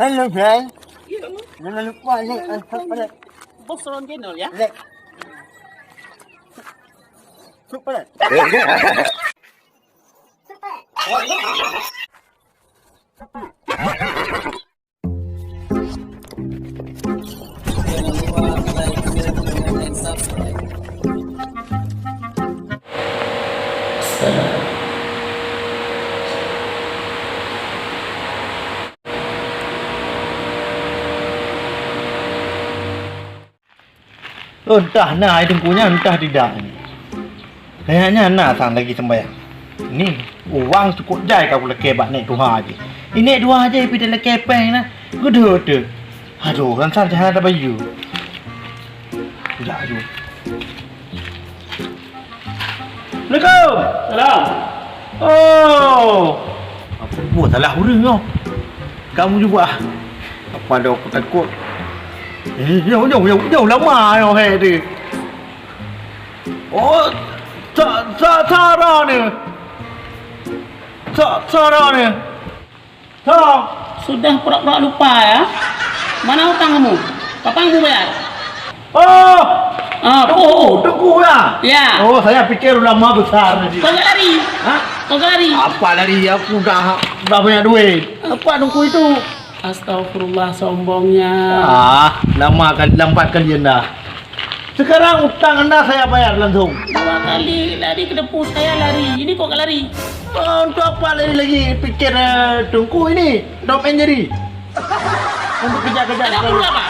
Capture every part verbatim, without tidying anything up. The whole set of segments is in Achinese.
Halo, guys. Iya, kamu. Jangan lupa like dan subscribe. Bos Ron Channel, ya. Like. Subscribe. Oh, entah na ai teungku nyan, entah tidak. Kayaknya na sang lagi sembahyang. Ni, uang cukup jai ka kulakée bak nek tuha jih. Nek tuha jih pih talakée péng na. Geudoh teuh. Aduh, rasa cahaya ada bayu. Jak ju. Assalamualaikum. Salam. Oh. Apa buat salah ureueng nyoe? Kamu juga. Apa ada aku takut? Eh, jauh, jauh, jauh, jauh lama nyoe hai tu. Oh, sa, sa, Sarah ni. Sa, Sarah ni. Sa. Sudah pura-pura lupa ya. Mana utang kamu? Kapan kamu bayar? Oh. Ah, Teungku, oh. Teungku ya? Ya. Oh, saya pikir ulama besar tadi. Kau tak lari? Hah? Kau tak lari? Apa lari? Aku dah, dah banyak duit. Apa Teungku itu? Astagfirullah, sombongnya. Ah, lama kan, lambat kalian dah. Sekarang utang anda saya bayar langsung. Dua kali lari ke depan saya lari. Ini kok nggak lari? Oh, untuk apa lari lagi? Pikir, eh, Teungku ini dom and jerry. Untuk kejar-kejar. Ada perlu apa?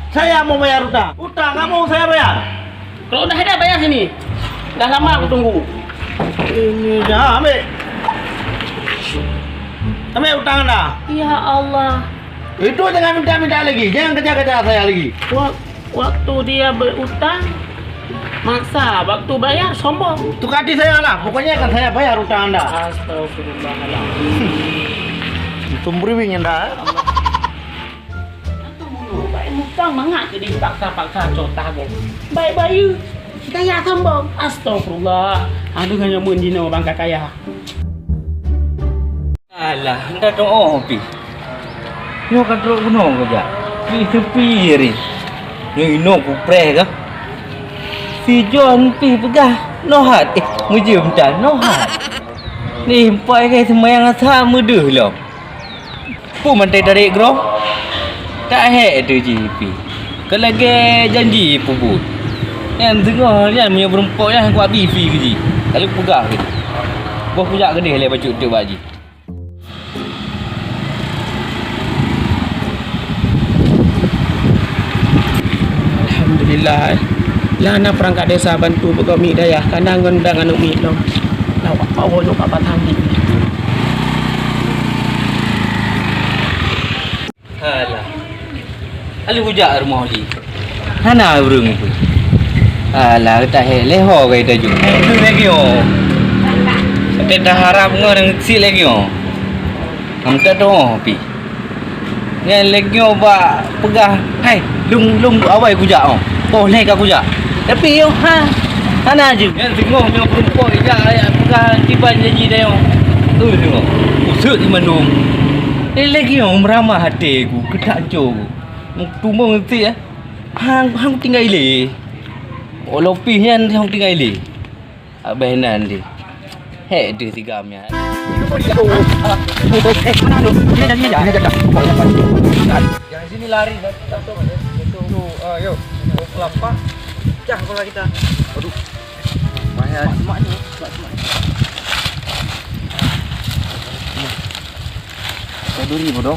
Saya mau bayar utang. Utang kamu saya bayar. Kalau udah ada, bayar sini. Dah lama aku tunggu. Ini dah ambil. Ambil utang anda. Ya Allah. Itu jangan minta-minta lagi. Jangan kejar-kejar saya lagi. Wa-, waktu dia berutang, maksa. Waktu bayar, sombong. Tukar hati saya lah. Pokoknya akan saya bayar utang anda. Astagfirullahaladzim. Itu beriwing anda. Atau mulut, baik mutang mangat jadi paksa-paksa cot tago. Baik bayu, kita ya sombong. Astagfirullah. Aduh, hanya mun jinoe bangka kaya. Alah, ndak doa pi. Nyoe ka trok bunoe kejak. Pi sepi ri. Nyoe inoe kupreh kah? Si John pi peugah nohat. Eh, mujur bentar, nohat. Ni empai kai semayang asa meudeuh lom. Peue mantai tarék droe? Tak hék teuh jih pih. Ka lagée janji peubuet. Nyan teungoh nyan meunyoe meurumpok nyan kuabi pih keu jih. Ka lheueh peugah keu jih. Boh kujak keudeh lé bacut teuk bak jih. Alhamdulillah. Lah na peurangkat desa bantu peugot miet dayah, kana ngon dang aneuk miet lom. Lah wak pawoe nyoe bak batang miet. Halah. Lalu bujak rumoh jih. Hana ureuëng pun. Alah, tak hek leh ho kai taju. Itu lagi oh. Tapi dah harap ngon si lagi oh. Am tak doh pi. Nyan lagée nyoe bak peugah, "Hai, lôn, lôn awai kujak oh. Poh lhée ka kujak." Tapi yoh ha, hana jeuet. Nyan singoh nyoe peurumpok ijak ayat peugah kiban janji dayong. Tu singoh. Useuk di mandum. Eh, lagée nyoe meuramah até ku, keutak co ku. Meutumbong ngeuntik eh. Hang, hang tinggai lé. Oh, lopih nyan hang tinggai lé. Abéh nan deh. Hék deuh tiga miet. Yang sini lari satu, satu, satu, ah, yuk. Oh, kelapa. Pecah kepala kita. Aduh. Bahaya. Semak ni, semak, semak. Duri bodoh.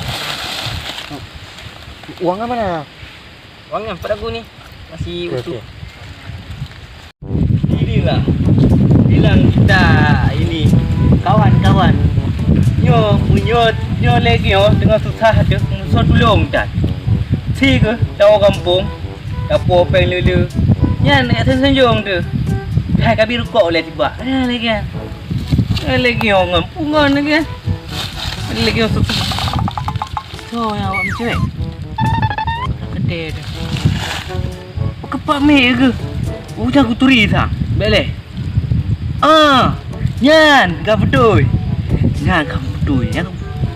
Uangnya mana? Wang nyan pat lagu ni. Masih utuh. Okey. Inilah bilang kita ini kawan-kawan. Nyoe, nyoe, nyoe lagi nyoe dengan susah tu, susah tulung dah. Si ke tahu kampung, dapur peng lele. Nyan nak sanjung tu. Hai kabi rukok oleh tiba. Ha lagi kan. Ha lagi nyoe ngon pungon lagi kan. Lagi nyoe susah. Soe nyang awak meucewek? Kedai tu. Keupak mik ke? Udah kuturi sa. Bek leh. Ah, nyan ka beutôi. Nyan ka beutôi. Nyan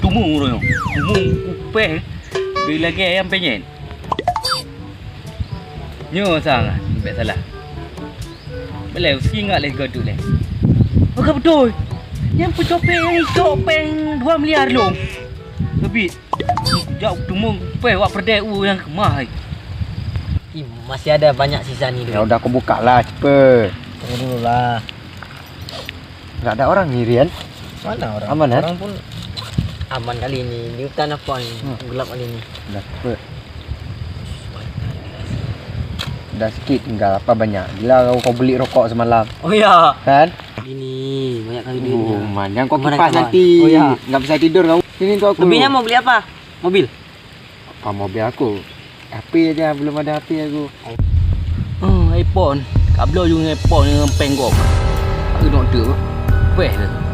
tumu ureueng. Tumu kupeh. Bri lagèe ayam penyet. Nyoe sang, bèk salah. Boleh, usi ngak leh godu leh. Oke betul. Yang pencopet yang icok peng dua miliar lom. Lebih. Jak teumong peh wak perdeh u yang kemah. Ih, masih ada banyak sisa ni. Ya udah, aku buka lah, cepet. Tunggu dulu lah. Nggak ada orang ni, Rian. Mana orang? Aman, kan? Orang pun aman kali ini. Di hutan apa ni? Hmm. Gelap kali ini. Dah cepet. Dah sikit tinggal, apa banyak? Gila kau, kau beli rokok semalam. Oh ya. Kan? Ini banyak kali duitnya. Oh, man, jangan kau kipas nanti. Oh ya. Nggak bisa tidur kau. Sini kau aku. Lebihnya mau beli apa? Mobil. Apa mobil aku? H P aja, belum ada H P aku. Oh, iPhone. Kabloe ju iPhone dengan pengkok. Aku nak tu. Peh tu.